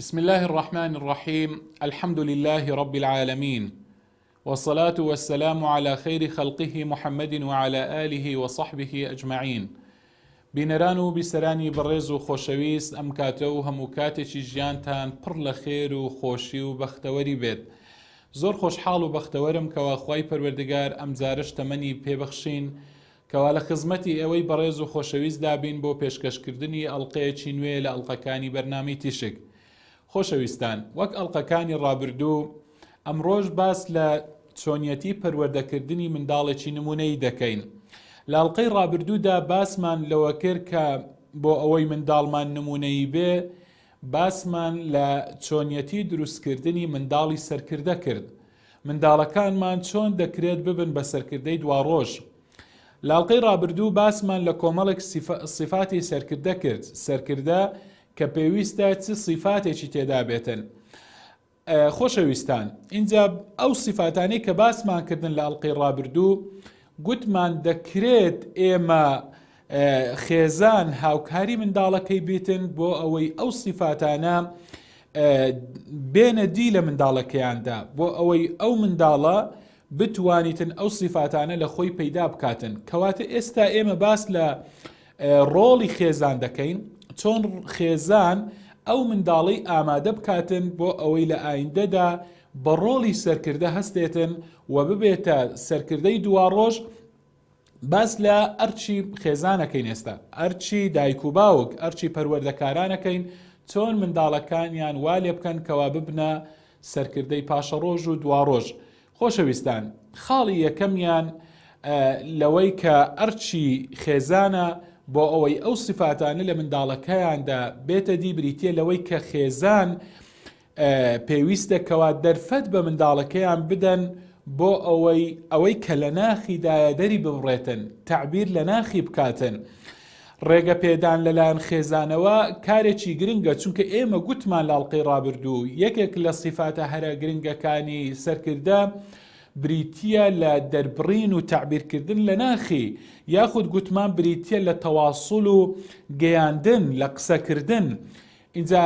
بسم الله الرحمن الرحیم الحمد لله رب العالمین والصلاة والسلام على خير خلقه محمد وعلى آله وصحبه أجمعين بینەران و بیسەرانی بەڕێز و خۆشەویست ئەم کاتە و هەموو کاتێکی ژیانتان پڕ لە خێر و خۆشی و بەختەوەری بێت زۆر خۆشحاڵ و بەختەوەرم کەوا خوای پەروەردگار ئەمجارەش تەمەنی پێبەخشین کەوا لە خزمەتی ئێوەی بەڕێز و خۆشەویستدا بین بۆ پێشکەشکردنی ئەڵقەیەکی نوێ لە ئەڵقەکانی بەرنامەی تیشک. خۆشەویستان، وەک ئەڵقەکانی ڕابردوو، ئەمڕۆش باس لە چۆنیەتی پەروەردەکردنی منداڵێکی نموونەیی دەکەین. لە ئەڵقەی ڕابردوودا باسمان لەوە کرد کە بۆ ئەوەی منداڵمان نموونەیی بێ، باسمان لە چۆنیەتی دروستکردنی منداڵی سەرکردە کرد. منداڵەکانمان چۆن دەکرێت ببن بە سەرکردەی دواڕۆژ؟ لە ئەڵقەی ڕابردوو باسمان لە کۆمەڵێک سیفاتی سەرکردە کرد، سەرکردە کە پێویستە چ سیفاتێکی تێدا بێتن. خۆشەویستان ئینجا ئەو سیفاتانەی کە باسمان کردن لە ئەڵقەی ڕابردوو گوتمان دەکرێت ئێمە خێزان هاوکاری منداڵەکەی بیتن بۆ ئەوەی ئەو سیفاتانە بێنە دی لە منداڵەکەیاندا بۆ ئەوەی ئەو منداڵە بتوانیتن ئەو سیفاتانە لە خۆی پەیدا بکاتن کەواتە ئێستا ئێمە باس لە ڕۆڵی خێزان دەکەین چۆن خێزان ئەو منداڵی ئامادە بکاتن بۆ ئەوەی لە ئایندەدا بە ڕۆڵی سەرکردە هەستێتن و ببێتە سەرکردەی دواڕۆژ باس لە ئەرکی خێزانەکەین ئێستا ئەرکی دایک و باوک ئەرکی پەروەردەکارانەکەین چۆن منداڵەکانیان وا لێ بکەن کەوا ببنە سەرکردەی پاشەڕۆژ و دواڕۆژ خۆشەویستان خاڵی یەکەمیان لەوەی کە ئەرکی خێزانە بۆ ئەوەی ئەو سیفاتانە لە منداڵەکەیاندا بێتە دی بریتە لەوەی کە خێزان پێویستە کەوا دەرفەت بە منداڵەکەیان بدەن بۆ ئەوەی ئەوەی کە لە ناخیدایە دەری ببڕێتن، تەعبیر لە ناخی بکاتن. ڕێگە پێدان لەلایەن خێزانەوە کارێکی گرنگە، چونکە ئێمە گوتمان لە ئەڵقەی ڕابردوو یەکێک لە سیفاتە هەرە گرنگەکانی سەرکردە بریتییە لە دەربڕین و تەعبیرکردن لە ناخی، یاخود گوتمان بریتییە لە تەواسوڵ و گەیاندن، لە قسەکردن. ئینجا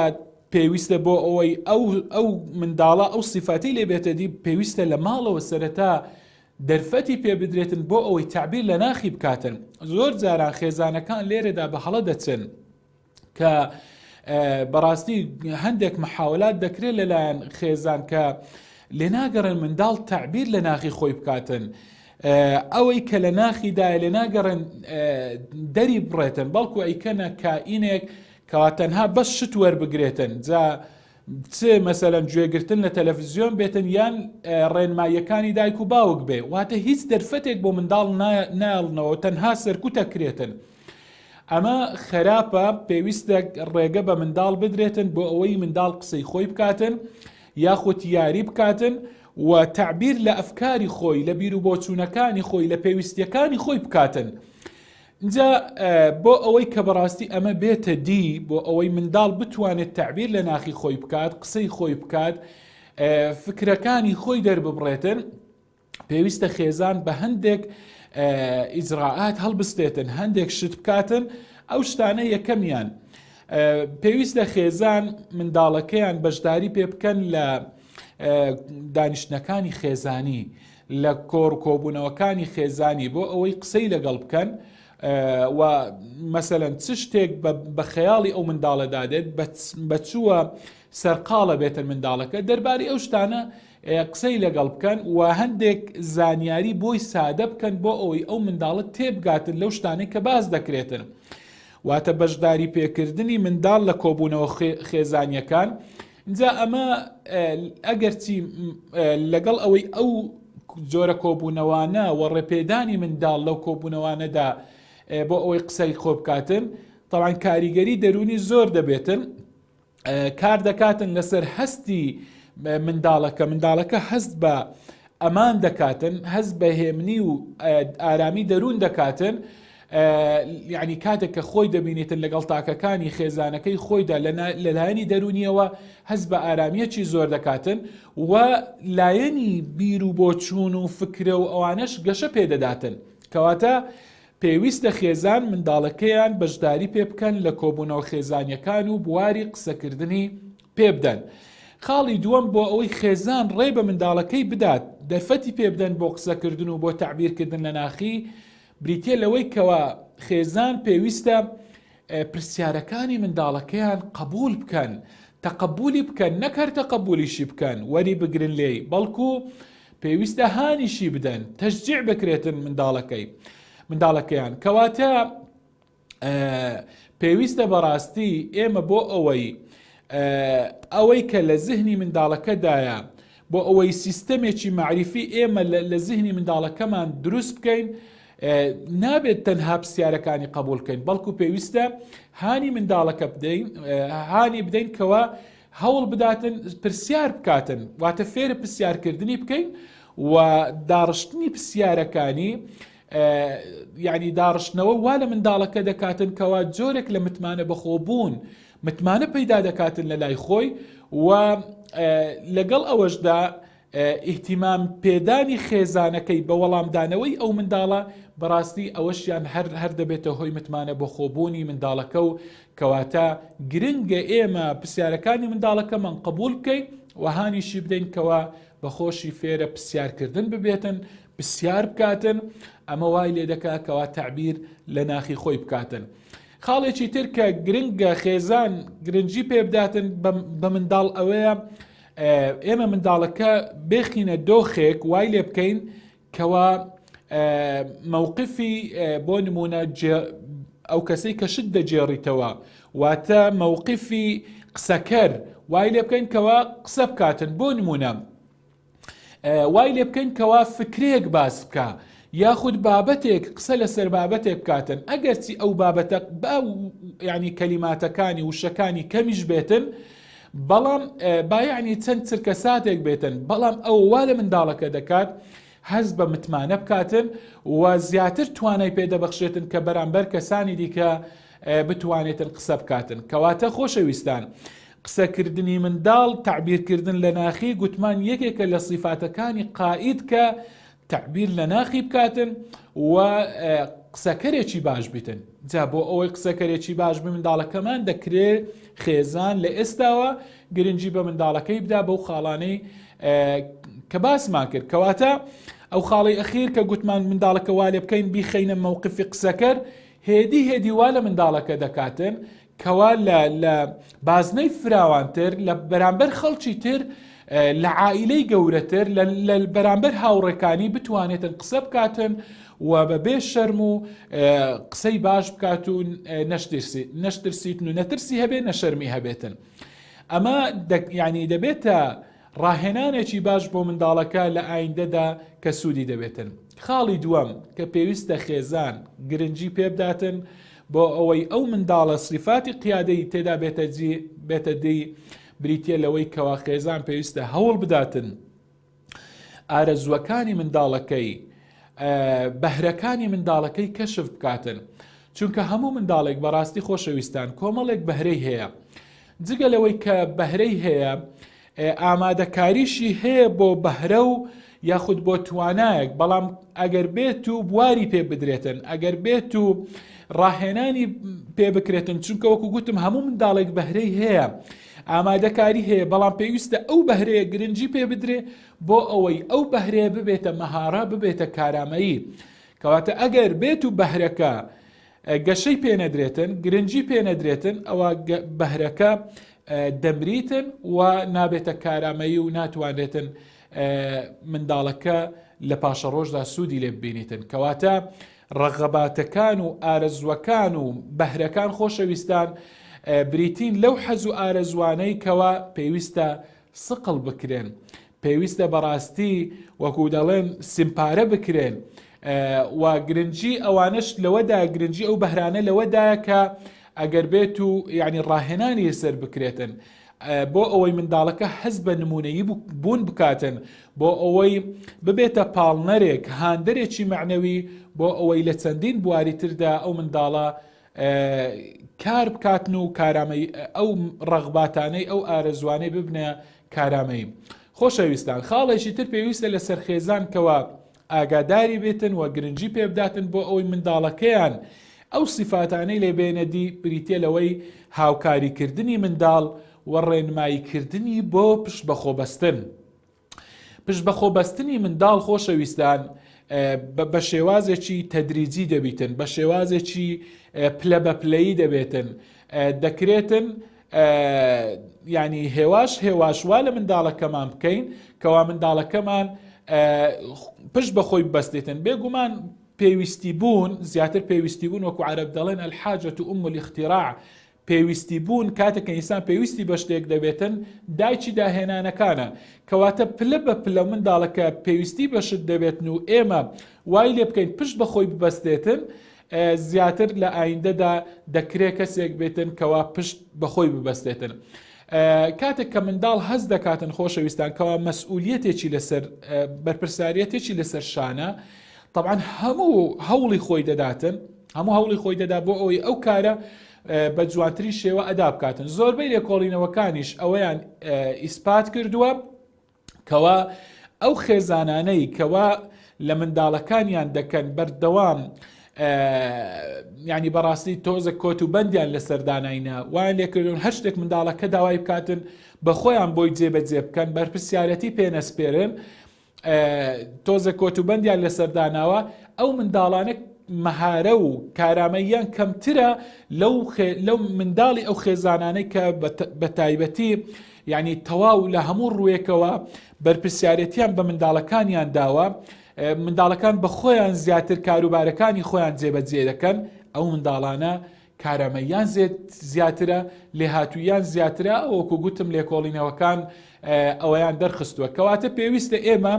پێویستە بۆ ئەوەی ئەو ئەو منداڵە ئەو سیفاتی لێ بێتە دی پێویستە لە ماڵەوە سەرەتا دەرفەتی پێ بدرێتن بۆ ئەوەی تەعبیر لە ناخی بکاتن زۆر جاران خێزانەکان لێرەدا بە هەڵە دەچن کە بەڕاستی هەندێک محاولات دەکرێت لەلایەن خێزان کە لێ ناگەڕێن منداڵ تەعبیر لە ناخی خۆی بکاتن ئەوەی کە لە ناخیدایە لێ ناگەڕێن دەری بڕێتن بەڵکو ئەیکەنە کائینێک کەوا تەنها بەس شت وەربگرێتن جا چ مەسەلەن گوێگرتن لە تەلەفزیۆن بێتن یان ڕێنماییەکانی دایک و باوک بێ واتە هیچ دەرفەتێک بۆ منداڵ نایڵنەوە تەنها سەرکوتە کرێتن ئەمە خراپە پێویستە ڕێگە بە منداڵ بدرێتن بۆ ئەوەی منداڵ قسەی خۆی بکاتن یاخود یاری بکاتن و تەعبیر لە ئەفکاری خۆی لە بیر و بۆچوونەکانی خۆی لە پێویستیەکانی خۆی بکاتن جا بۆ ئەوەی کە بەڕاستی ئەمە بێتە دی، بۆ ئەوەی منداڵ بتوانێت تەعبیر لە ناخی خۆی بکات، قسەی خۆی بکات، فکرەکانی خۆی دەرببڕێتن، پێویستە خێزان بە هەندێک ئیجرائات هەڵبستێتن، هەندێک شت بکاتن، ئەو شتانە یەکەمیان پێویستە خێزان منداڵەکەیان بەشداری پێ بکەن لە دانیشتنەکانی خێزانی، لە کۆڕ کۆبوونەوەکانی خێزانی بۆ ئەوەی قسەی لەگەڵ بکەن و مەسەلەن چ شتێک بە خەیاڵی ئەو منداڵەدا دێت بە چووە سەرقاڵە بێتن منداڵەکە دەربارەی ئەو شتانە قسەی لەگەڵ بکەن و هەندێک زانیاری بۆی سادە بکەن بۆ ئەوەی ئەو منداڵە تێبگاتن لەو شتانەی کە باس دەکرێتن. واتە بەشداری پێکردنی منداڵ لە کۆبوونەوە خێزانیەکان جا ئەمە ئەگەرچی لەگەڵ ئەوەی ئەو جۆرە کۆبوونەوانە و ڕێپێدانی منداڵ لەو کۆبوونەوانەدا بۆ ئەوەی قسەی خۆ بکاتن تەوان کاریگەری دەرونی زۆر دەبێتن کار دەکاتن لەسەر هەستی منداڵەکە منداڵەکە هەست بە ئەمان دەکاتن هەست بە هێمنی و ئارامی دەروون دەکاتن یعنی کاتێک کە خۆی دەبینێتن لەگەڵ تاکەکانی خێزانەکەی خۆیدا لەلایەنی دەرونیەوە هەست بە ئارامیەکی زۆر دەکاتن و لایەنی بیر و بۆچوون و فکرە و ئەوانەش گەشە پێدەداتن کەواتە پێویستە خێزان منداڵەکەیان بەشداری پێ بکەن لە کۆبوونەوە خێزانیەکان و بواری قسەکردنی. پێ بدەن. خاڵی دووەم بۆ ئەوەی خێزان ڕێ بە منداڵەکەی بدات دەرفەتی پێ بدەن بۆ قسەکردن و بۆ تەعبیرکردن لە ناخی بریتیە لەوەی کەوا خێزان پێویستە پرسیارەکانی منداڵەکەیان قبول بکەن تەقبولی بکەن نەک هەر تەقبولیشی بکەن وەری بگرن لێی بەڵکو پێویستە هانیشی بدەن تەشجیع بکرێتن منداڵەکەی منداڵەکەیان کەواتە پێویستە بەڕاستی ئێمە بۆ ئەوەی ئەوەی کە لە زهنی منداڵەکەدایە بۆ ئەوەی سیستەمێکی مەعریفی ئێمە لە زهنی منداڵەکەمان دروست بکەین نابێت تەنها پرسیارەکانی قبول بکەین بەڵکو پێویستە هانی منداڵەکە بدەین هانی بدەین کەەوە هەوڵ بداتن پرسیار بکاتن واتە فێرە پرسیارکردنی بکەین و داڕشتنی پرسیارەکانی یعنی داڕشتنەوە وا لە منداڵەکە دەکاتن کەوا جۆرێک لە متمانە بەخۆبوون متمانە پەیدا دەکاتن لە لای خۆی و لەگەڵ ئەوەشدا ئیهتیمام پێدانی خێزانەکەی بە وەڵامدانەوەی ئەو منداڵە بەڕاستی ئەوەشیان هەر هەر دەبێتە هۆی متمانە بەخۆبوونی منداڵەکە و کەواتە گرنگە ئێمە پرسیارەکانی منداڵەکەمان قبول بکەین و هانیشی بدەین کەوا بەخۆشی فێرە پرسیارکردن ببێتن پرسیار بکاتن ئەمە وای لێ دەکا کەوا تەعبیر لە ناخی خۆی بکاتن. خاڵێکی تر کە گرنگە خێزان گرنگی پێ بداتن بە منداڵ ئەوەیە ئێمە منداڵەکە بێخینە دۆخێک وای لێ بکەین کەوا مەوقفی بۆ نمونە ئەو کەسەی کە شت دەجێڕیتەوە واتە مەوقفی قسەکەر وای لێ بکەین کەوا قسە بکاتن بۆ نمونە وای لێ بکەین کەوا فکرەیەک باس بکە یاخود بابەتێک قسە لەسەر بابەتێک بکاتن ئەگەرچی ئەو بابەتە با ینی کەلیماتەکانی وشەکانی کەمیش بێتن بەڵام بایانی چەند چرکە ساتێک بێتن بەڵام ئەو وا لە منداڵەکە دەکات هەست بە متمانە بکاتن و زیاتر توانای پێدەبەخشێتن کە بەرامبەر کەسانی دیکە بتوانێتن قسە بکاتن کەواتە خۆشەویستان قسەکردنی منداڵ، تەعبیرکردن لە ناخی، گوتمان یەکێکە لە سیفاتەکانی قائید کە تەعبیر لە ناخی بکاتن و قسەکەرێکی باش بیتن. جا بۆ ئەوەی قسەکەرێکی باش بی منداڵەکەمان دەکرێ خێزان لە ئێستاوە گرنگی بە منداڵەکەی بدا بەو خاڵانەی کە باسمان کرد. کەواتە ئەو خاڵی ئەخیر کە گوتمان منداڵەکە وا لێ بکەین بیخەینە مەوقفی قسەکەر، هێدی هێدی وا لە منداڵەکە دەکاتن کەوا لە لە بازنەی فراوانتر لە بەرامبەر خەڵکی تر لە عائیلەی گەورەتر لە بەرامبەر هاوڕێکانی بتوانێتن قسە بکاتن و بە بێ شەرم و قسەی باش بکات و نەشترسیتن و نەترسی هەبێ نەشەرمی هەبێتن ئەمە ینی دەبێتە ڕاهێنانێکی باش بۆ منداڵەکە لە ئایندەدا کە سوودی دەبێتن. خاڵی دووەم کە پێویستە خێزان گرنگی پێبداتن بۆ ئەوەی ئەو منداڵە سیفاتی قیادەی تێدا بێتە جی بێتە دی بریتیە لەوەی کەوا خێزان پێویستە هەوڵ بداتن ئارەزووەکانی منداڵەکەی بەهرەکانی منداڵەکەی کەشف بکاتن چونکە هەموو منداڵێک بەڕاستی خۆشەویستان کۆمەڵێک بەهرەی هەیە جگە لەوەی کە بەهرەی هەیە ئامادەکاریشی هەیە بۆ بەهرە و یاخود بۆ توانایەک بەڵام ئەگەر بێت و بواری پێ بدرێتن ئەگەر بێت و ڕاهێنانی پێ بکرێتن چونکە وەکو گوتم هەموو منداڵێک بەهرەی هەیە ئامادەکاری هەیە بەڵام پێویستە ئەو بەهرەیە گرنگی پێ بدرێ بۆ ئەوەی ئەو بەهرەیە ببێتە مەهارە ببێتە کارامەیی کەواتە ئەگەر بێت و بەهرەکە گەشەی پێ نەدرێتن، گرنگی پێ نەدرێتن، ئەوا بەهرەکە دەمریتن و نابێتە کارامەیی و ناتوانرێتن منداڵەکە لە پاشەڕۆژدا سوودی لێ ببینیتن. کەواتە ڕەغەباتەکان و ئارەزووەکان و بەهرەکان خۆشەویستان بریتین لەو حەز و ئارەزوانەی کەوا پێویستە سقڵ بکرێن پێویستە بەڕاستی وەکو دەڵێن سیمپارە بکرێن و گرنگی ئەوانش لەوەدا گرنگی ئەو بەهرانە لەوەدایە کە ئەگەر بێت و یعنی ڕاهێنانی لەسەر بکرێتن بۆ ئەوەی منداڵەکە هەست بە نمونەیی بوون بکاتن بۆ ئەوەی ببێتە پاڵنەرێک هاندەرێکی معنەوی بۆ ئەوەی لە چەندین بواری تردا ئەو منداڵە کار بکاتن و کارامەی ئەو ڕەغباتانەی ئەو ئارەزوانەی ببنە کارامەیی. خۆشەویستان خاڵێکی تر پێویستە لەسەر خێزان کەوا ئاگاداری بێتن و گرنگی پێبداتن بۆ ئەوەی منداڵەکەیان ئەو سیفاتانەی لێ بێنە دی بریتە لەوەی هاوکاریکردنی منداڵ و ڕێنماییکردنی بۆ پشت بەخۆبەستن. پشت بەخۆ بەستنی منداڵ خۆشەویستان بە شێوازێکی تەدریجی دەبیتن بە شێوازێکی پلە بە پلەیی دەبێتن دەکرێتن ینی هێواش هێواش وا لە منداڵەکەمان بکەین کەوا منداڵەکەمان پشت بە خۆی بەستێتن بێگومان پێویستی بوون زیاتر پێویستی بوون وەکو عرب دەڵێن الحاجة أم الاختراع پێویستی بوون، کاتێک کە ئینسان پێویستی بە شتێک دەبێتن دایکی داهێنانەکانە، کەواتە پلە بە پلە منداڵەکە پێویستی بە شت دەبێتن و ئێمە وای لێ بکەین پشت بە خۆی ببەستێتن زیاتر لە ئایندەدا دەکرێ کەسێک بێتن کەوا پشت بە خۆی ببەستێتن. کاتێک کە منداڵ هەست دەکاتن خۆشەویستان کەوا مەسئولیەتێکی لەسەر بەرپرسیارەتێکی لەسەر شانە طبعا هەموو هەوڵی خۆی دەداتن هەموو هەوڵی خۆی دەدا بۆ ئەوەی ئەو کارە بە جوانترین شێوە ئەدا بکاتن زۆربەی لێکۆڵینەوەکانیش ئەوەیان ئیسپات کردووە کەوا ئەو خێزانانەی کەوا لە منداڵەکانیان دەکەن بەردەوام ینی بەڕاستی تۆزە کۆت و بەندیان لەسەر داناینە وایان لێکردون هەر شتێک منداڵەکە داوای بکاتن بە خۆیان بۆی جێبەجێ بکەن بەرپسیارەتی پێنەسپێرن تۆزە کۆتوبەندیان لەسەر داناوە، ئەو منداڵانە مەهارە و کارامەییان کەمترە لەو لەو منداڵی ئەو خێزانانەی کە بە تایبەتی یعنی تەواو لە هەموو ڕوویەکەوە بەرپرسیارەتیان بە منداڵەکانیان داوە منداڵەکان بە خۆیان زیاتر کاروبارەکانی خۆیان جێبەجێ دەکەن ئەو منداڵانە کارامەییان زیاترە، لێهاتووییان زیاترە، وەکو گوتم لێکۆڵینەوەکان ئەوەیان دەرخستووە. کەواتە پێویستە ئێمە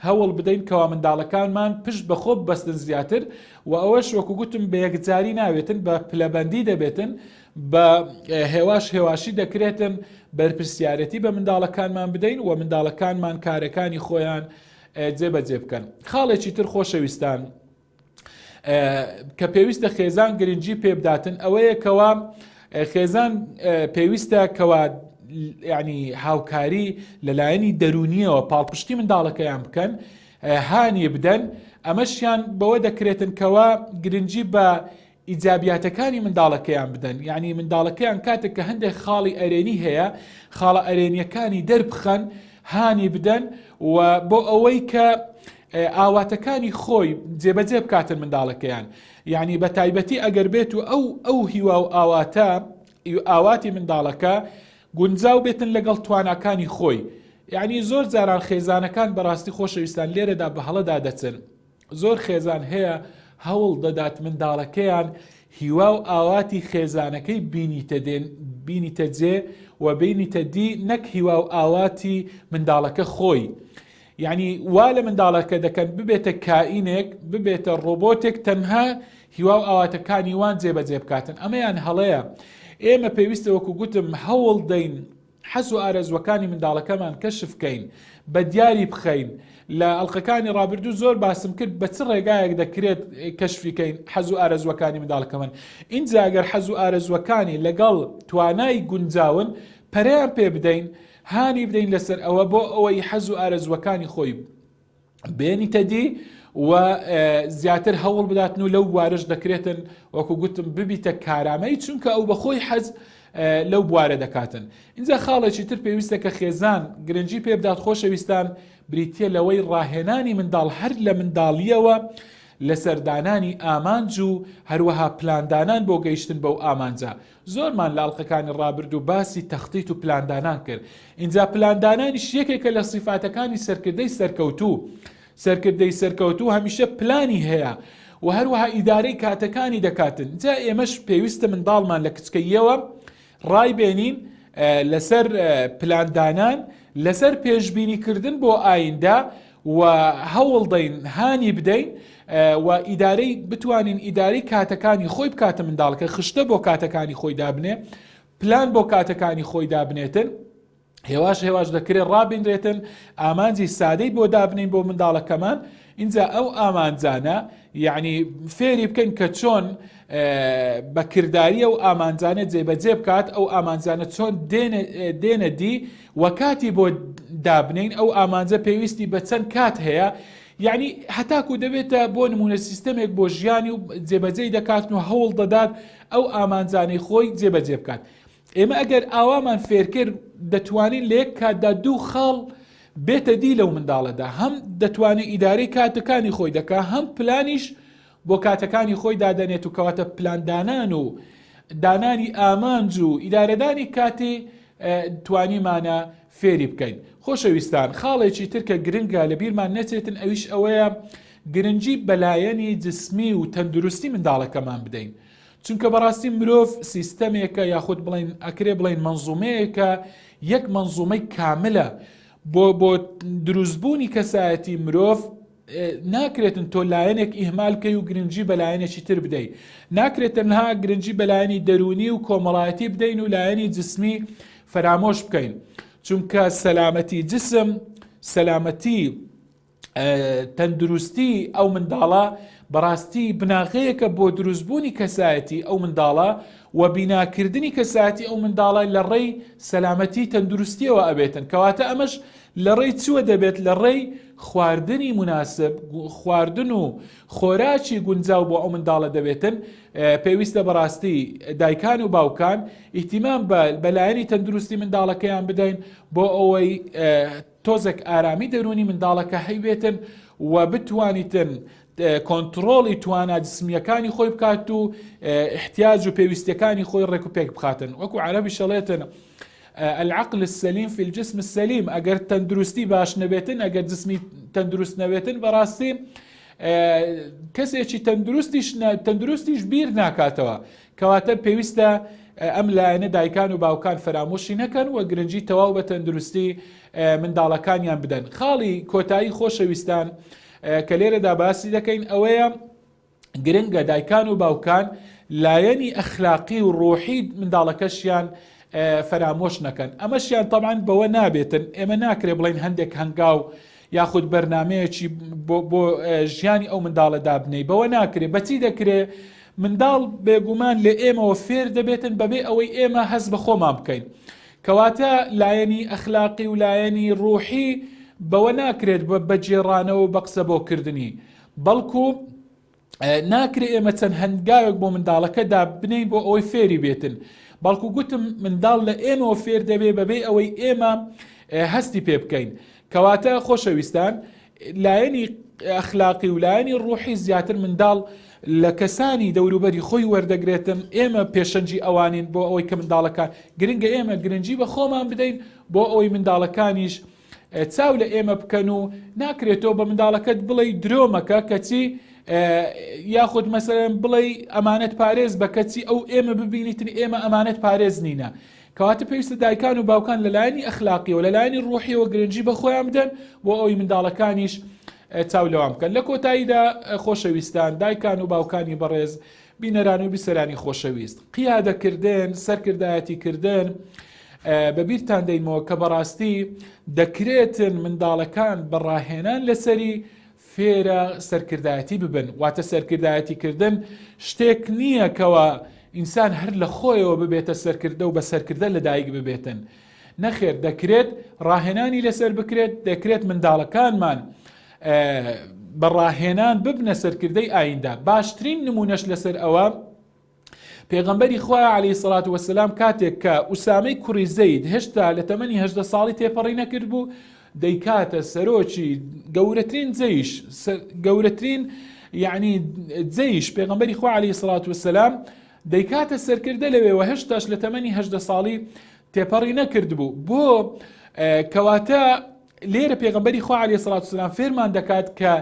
هەوڵ بدەین کەوا منداڵەکانمان پشت بە خۆ ببەستن زیاتر و ئەوەش وەکو گوتم بە یەکجاری ناوێتن بە پلەبەندی دەبێتن بە هێواش هێواشی دەکرێتن بەرپرسیارەتی بە منداڵەکانمان بدەین و منداڵەکانمان کارەکانی خۆیان جێبەجێ بکەن. خاڵێکی تر خۆشەویستان کە پێویستە خێزان گرنگی پێبداتن ئەوەیە کەوا خێزان پێویستە کەوا ینی هاوکاری لەلایەنی دەرونیەوە پاڵپشتی منداڵەکەیان بکەن هانی بدەن ئەمەشیان بەوە دەکرێتن کەوا گرنگی بە ئیجابیاتەکانی منداڵەکەیان بدەن یعنی منداڵەکەیان کاتێک کە هەندێک خاڵی ئەرێنی هەیە خاڵە ئەرێنیەکانی دەربخەن هانی بدەن و بۆ ئەوەی کە ئاواتەکانی خۆی جێبەجێ بکاتن منداڵەکەیان یعنی بە تایبەتی ئەگەر بێت و ئەو ئەو هیوا و ئاواتە ئاواتی منداڵەکە گونجاو بێتن لەگەڵ تواناکانی خۆی یعنی زۆر جاران خێزانەکان بەڕاستی خۆشەویستان لێرەدا بە هەڵەدا دەچن زۆر خێزان هەیە هەوڵ دەدات منداڵەکەیان هیوا و ئاواتی خێزانەکەی بینیتە دێن بینیتە جێ و بینیتە دی نەک هیوا و ئاواتی منداڵەکە خۆی یعنی وا لە منداڵەکە دەکەن ببێتە کائینێک ببێتە ڕۆبۆتێک تەنها هیوا و ئاواتەکانی وان جێبەجێ بکاتن ئەمەیان هەڵەیە ئێمە پێویستە وەکو گوتم هەوڵ دەین حەز و ئارەزووەکانی منداڵەکەمان کەشف کەین، بە دیاری بخەین، لە ئەڵقەکانی ڕابردوو زۆر باسم کرد بە چ ڕێگایەک دەکرێت کەشفی کەین حەز و ئارەزووەکانی منداڵەکەمان، ئینجا گەر حەز و ئارەزووەکانی لەگەڵ توانای گونجاون پەرەیان پێ بدەین، هانی بدەین لەسەر ئەوە بۆ ئەوەی حەز و ئارەزووەکانی خۆی بێنیتە دی و زیاتر هەوڵ بداتن و لەو بوارەش دەکرێتن وەکو گوتم ببیتە کارامەی چونکە ئەو بەخۆی حەز لەو بوارە دەکاتن اینجا خاڵێکی تر پێویستە کە خێزان گرنگی پێ بدات خۆشەویستان بریتە لەوەی ڕاهێنانی منداڵ هەر لە منداڵیەوە لەسەر دانانی ئامانج و هەروەها پلاندانان بۆ گەیشتن بەو ئامانجە زۆرمان لە ئەڵقەکانی ڕابردوو باسی تەختیت و پلاندانان کرد ئینجا پلاندانانیش یەکێکە لە سیفاتەکانی سەرکردەی سەرکەوتوو سەرکردەی سەرکەوتوو هەمیشە پلانی هەیە و هەروەها ئیدارەی کاتەکانی دەکاتن جا ئێمەش پێویستە منداڵمان لە کچکەیەوە ڕایبێنین لەسەر پلاندانان لەسەر پێشبینیکردن بۆ ئایندە و هەوڵدەین هانی بدەین و ئیدارەی بتوانین ئیدارەی کاتەکانی خۆی بکاتە منداڵەکە خشتە بۆ کاتەکانی خۆی دابنێ پلان بۆ کاتەکانی خۆی دابنێتن هێواش هێواش دەکرێت ڕابینرێتن ئامانجی سادەی بۆ دابنین بۆ منداڵەکەمان اینجا ئەو ئامانجانە یعنی فێری بکەین کە چۆن بە کرداری ئەو ئامانجانە جێبەجێ بکات ئەو ئامانجانە چۆن دێنە دی و کاتی بۆ دابنین ئەو ئامانجە پێویستی بە چەند کات هەیە یعنی هەتاکو دەبێتە بۆ نمونە سیستەمێک بۆ ژیانی و جێبەجێی دەکاتن و هەوڵ دەدات ئەو ئامانجانەی خۆی جێبەجێ بکات. ئێمە ئەگەر ئاوامان فێرکرد دەتوانین لە یەک کاتدا دوو خاڵ بێتە دی لەو منداڵەدا هەم دەتوانێت ئیدارەی کاتەکانی خۆی دەکا هەم پلانیش بۆ کاتەکانی خۆی دادەنێت و کەواتە پلاندانان و دانانی ئامانج و ئیدارەدانی کاتی توانیمانە فێری بکەین. خۆشەویستان خاڵێکی تر کە گرنگە لە بیرمان نەچێتن ئەویش ئەوەیە گرنگی بەلایەنی جسمی و تەندروستی منداڵەکەمان بدەین. چونکە بەڕاستی مرۆڤ سیستەمێکە یاخود بڵین ئەکرێ بڵین منزومەیەکە یەک منزومەی کاملە بۆ بۆ دروستبوونی کەسایەتی مرۆڤ ناکرێتن تۆ لایەنێک ئیهمال بکەی و گرنگی بە لایەنێکی تر بدەی ناکرێت تەنها گرنگی بە لایەنی دەروونی و کۆمەڵایەتی بدەین و لایەنی جسمی فەرامۆش بکەین چونکە سەلامەتی جسم سەلامەتی تەندروستی ئەو منداڵە بەڕاستی بناغەیەکە بۆ دروستبوونی کەسایەتی ئەو منداڵە و بیناکردنی کەسایەتی ئەو منداڵە لە ڕێی سەلامەتی تەندروستیەوە ئەبێتن کەواتە ئەمەش لە ڕێی چوە دەبێت لە ڕێی خواردنی مناسب خواردن و خۆراکی گونجاو بۆ ئەو منداڵە دەبێتن پێویستە بەڕاستی دایکان و باوکان ئیهتیمام بە بەلایەنی تەندروستی منداڵەکەیان بدەین بۆ ئەوەی تۆزێک ئارامی دەروونی منداڵەکە هەیبێتن و بتوانیتن کۆنتڕۆڵی توانا جسمیەکانی خۆی بکات و احتیاج و پێویستیەکانی خۆی ڕێک و پێک بخاتن وەکو عەرەبی شەڵێتن العقل السلیم فی الجسم السلیم ئەگەر تەندروستی باش نەبێتن ئەگەر جسمی تەندروست نەبێتن بەڕاستی کەسێکی تەندروستیش تەندروستیش بیر ناکاتەوە کەواتە پێویستە ئەم لایەنە دایکان و باوکان فەرامۆشی نەکەن و گرنگی تەواو بە تەندروستی منداڵەکانیان بدەن خاڵی کۆتایی خۆشەویستان کە لێرەدا باسی دەکەین ئەوەیە گرنگە دایکان و باوکان لایەنی ئەخلاقی و ڕۆحی منداڵەکەشیان فەرامۆش نەکەن ئەمەشیان تەبان بەوە نابێتن ئێمە ناکرێ بڵین هەندێک هەنگاو یاخود بەرنمەیەکی بۆ ژیانی ئەو منداڵە دابنەی بەوە ناکرێ بەچی دەکرێ منداڵ بێگومان لە ئێمەوە فێر دەبێتن بەبێ ئەوەی ئێمە هەست بە خۆمان بکەین کەواتە لایەنی ئەخلاقی و لایەنی ڕوحی بەوە ناکرێت بە گێڕانەوە و بە قسە بۆ کردنی بەڵکو ناکرێ ئێمە چەند هەنگاوێک بۆ منداڵەکە دابنین بۆ ئەوەی فێری بێتن بەڵکو گوتم منداڵ لە ئێمەوە فێر دەبێ بەبێ ئەوەی ئێمە هەستی پێ بکەین کەواتە خۆشەویستان لایەنی ئەخلاقی و لایەنی ڕوحی زیاتر منداڵ لە کەسانی دەوروبەری خۆی وەردەگرێتن ئێمە پێشەنگی ئەوانین بۆ ئەوەی کە منداڵەکان گرنگە ئێمە گرنگی بە خۆمان بدەین بۆ ئەوەی منداڵەکانیش چاو لە ئێمە بکەن و ناکرێتەوە بە منداڵەکەت بڵێ درۆمەکە کەچی یاخود مەسەرەن بڵێ ئەمانەت پارێز بە کەچی ئەو ئێمە ببینیتن ئێمە ئەمانەت پارێز نینە کەواتە پێویستە دایکان و باوکان لە لایەنی ئەخلاقیەوە لە لایەنی ڕوحیەوە گرنگی بە خۆیان بدەن بۆ ئەوەی منداڵەکانیش چاو لەوان بکەن لە کۆتاییدا خۆشەویستان دایکان و باوکانی بەڕێز بینەران و بیسەرانی خۆشەویست قیادەکردن سەرکردایەتی کردن بە بیرتان دەینەوە کە بەڕاستی دەکرێتن منداڵەکان بە ڕاهێنان لەسەری فێرە سەرکردایەتی ببن، واتە سەرکردایەتی کردن شتێک نییە کەوا ئینسان هەر لە خۆیەوە ببێتە سەرکردە و بە سەرکردە لەدایک ببێتن، نەخێر دەکرێت ڕاهێنانی لەسەر بکرێت، دەکرێت منداڵەکانمان بە ڕاهێنان ببنە سەرکردەی ئایندە، باشترین نمونەش لەسەر ئەوە پێغەمبەری خوا عەلەیهی سەڵات وەسەلام کاتێک کە ئوسامەی کوڕی زەید هێشتا لە تەمەنی 18 ساڵی تێپەڕی نەکرد بوو دەیکاتە سەرۆکی گەورەترین جەیش گەورەترین یعنی جەیش پێغەمبەری خوا عەلەیهی سەڵات وەسەلام دەیکاتە سەرکردە لەوێ و هێشتاش لە تەمەنی 18 ساڵی تێپەڕی نەکردبوو بۆ کەواتە لێرە پێغەمبەری خوا علیە سڵات وسلام فێرمان دەکات کە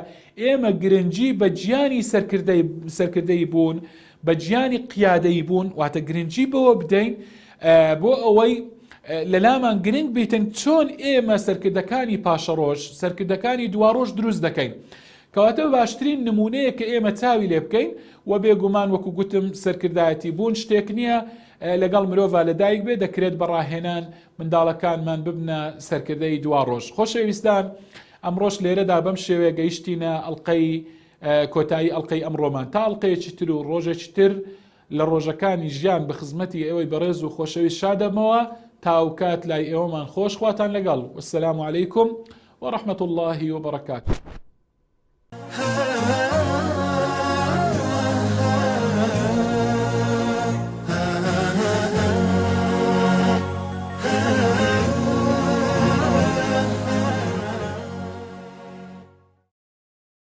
ئێمە گرنگی بە گیانی سەرکردەی سەرکردەی بوون بە گیانی قیادەی بوون واتە گرنگی بەوە بدەین بۆ ئەوەی لەلامان گرنگ بیتن چۆن ئێمە سەرکردەکانی پاشەڕۆژ سەرکردەکانی دواڕۆژ دروست دەکەین کەواتە باشترین نمونەیە کە ئێمە چاوی لێ بکەین و بێگومان وەکو گوتم سەرکردایەتی بوون شتێک نییە لەگەڵ مرۆڤ لەدایک بێ دەکرێت بە ڕاهێنان منداڵەکانمان ببنە سەرکردەی دواڕۆژ. خۆشەویستان ئەمڕۆش لێرەدا بەم شێوەیە گەیشتینە ئەڵقەی کۆتایی ئەڵقەی ئەمڕۆمان تا ئەڵقەیەکی تر و ڕۆژێکی تر لە ڕۆژەکانی ژیان بە خزمەتی ئێوەی بەڕێز و خۆشەویست شادەبمەوە تا ئەوکات لای ئێوەمان خۆش خواتان لەگەڵ والسلام علیکم ورحمة الله وبرکاته.